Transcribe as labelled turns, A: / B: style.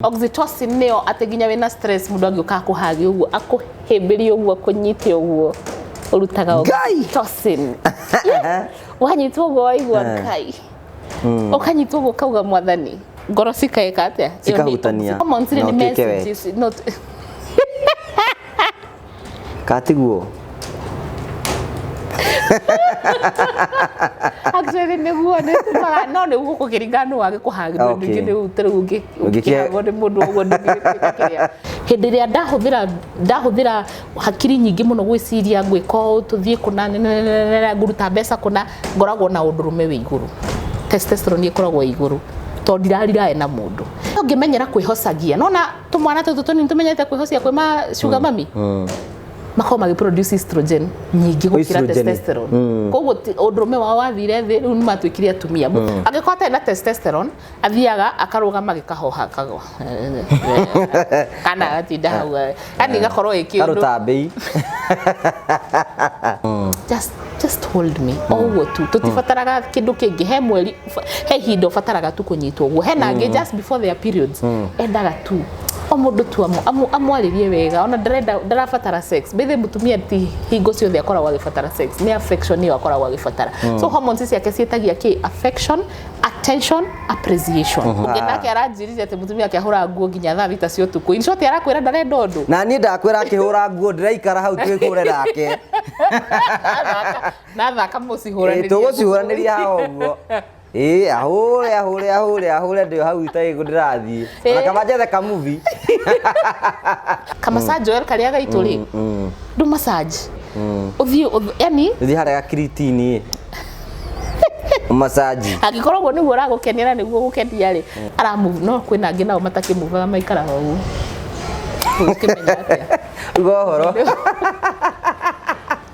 A: Oxytocin nĩyo atĩ nginya wĩna stress mũndũ angĩũka akũhage ũguo akũhĩmbĩrie ũguo akũnyite ũguo ũrutaga
B: Ngai!
A: oxytocin. Wanyitwo ũguo waigua Ngai. Ũkanyitwo ũguo ũkauga mwathani ngoro cikaĩka atĩa? Ĩyo nĩ
B: Cikahutania.
A: Hormones
B: Na
A: nĩ
B: ũtuĩke wet.
A: messages, not
B: Katiguo.
A: Actually nĩguo nĩtumaga no nĩguo gũkĩringana nũ wagĩkũhagĩra. Ningĩ rĩu ta rĩu ũngĩkĩhagwo nĩ mũndũ ũguo ndũngĩgĩtuĩka kĩrĩa. Hĩndĩ ĩrĩa ndahũthĩra hakiri nyingĩ mũno gwĩciria ngwĩka ũũ, tũthiĩ kũna, ngũruta mbeca kũna, ngoragwo na ũndũrũme wĩ igũrũ, testosterone ĩkoragwo ĩ igũrũ tondũ ndirarirae na mũndũ. Ũngĩmenyera kwĩhocagia, nĩwona tũmwana tũtũ tũnini tũmenyerete kwĩhocia kwĩ ma sugar mummy, makoragwo magĩ produce estrogen nyingĩ gũkĩra
B: Estrogen.
A: Testosterone, koguo ũndũrũme wao wathire thĩ, rĩu nĩ matuĩkire atumia. Angĩkorwo atarĩ na testosterone, athiaga akarũgama gĩkahoha akagwa kana agatinda hau, yani igakorwo ĩ kĩũndũ.
B: Karũtambĩ.
A: Just hold me o ũguo tu, tũtibataraga kĩndũ kĩngĩ. He mweri, he ihinda ũbataraga tu kũnyitwo ũguo. Hena angĩ just before their periods endaga tu o mũndũ tu amwarĩrie wega, ona ndarenda, ndarabatara sex bethe. Mũtumia ti hingo ciothe akoragwo agĩbatara sex, nĩ affection ĩyo akoragwo agĩbatara. So hormones ciake ciĩtagia kĩ? Affection, attention, appreciation. Ũngĩ nake aranjĩrire atĩ mũtumia akĩahũra nguo nginya thaa 6 cia ũtukũ, in short arakwĩra ndarenda ũndũ.
B: Na niĩ ndakwĩra akĩhũra nguo ndĩraikara hau twĩkũre nake.
A: Na thaka mũcihũranĩrie.
B: Tũgũcihũranĩria haha ũguo. Ĩĩ, ahũre ahũre ahũre ahũre, ndĩ hau itarĩ ndĩrathiĩ. Ona kaba njethe kamuvi.
A: Ka massage oil karĩa gaitũ rĩ, ndũ massage ũthiĩ yani
B: Thiĩ harĩa gakiritini massage.
A: Angĩkorwo ũguo nĩguo ũragũkenia na nĩguo gũkenia rĩ, aramove. No kwĩna angĩ nao matakĩmuvaga, maikaraga ũguo. Ũngĩmenya atĩa?
B: Uga ũhoro.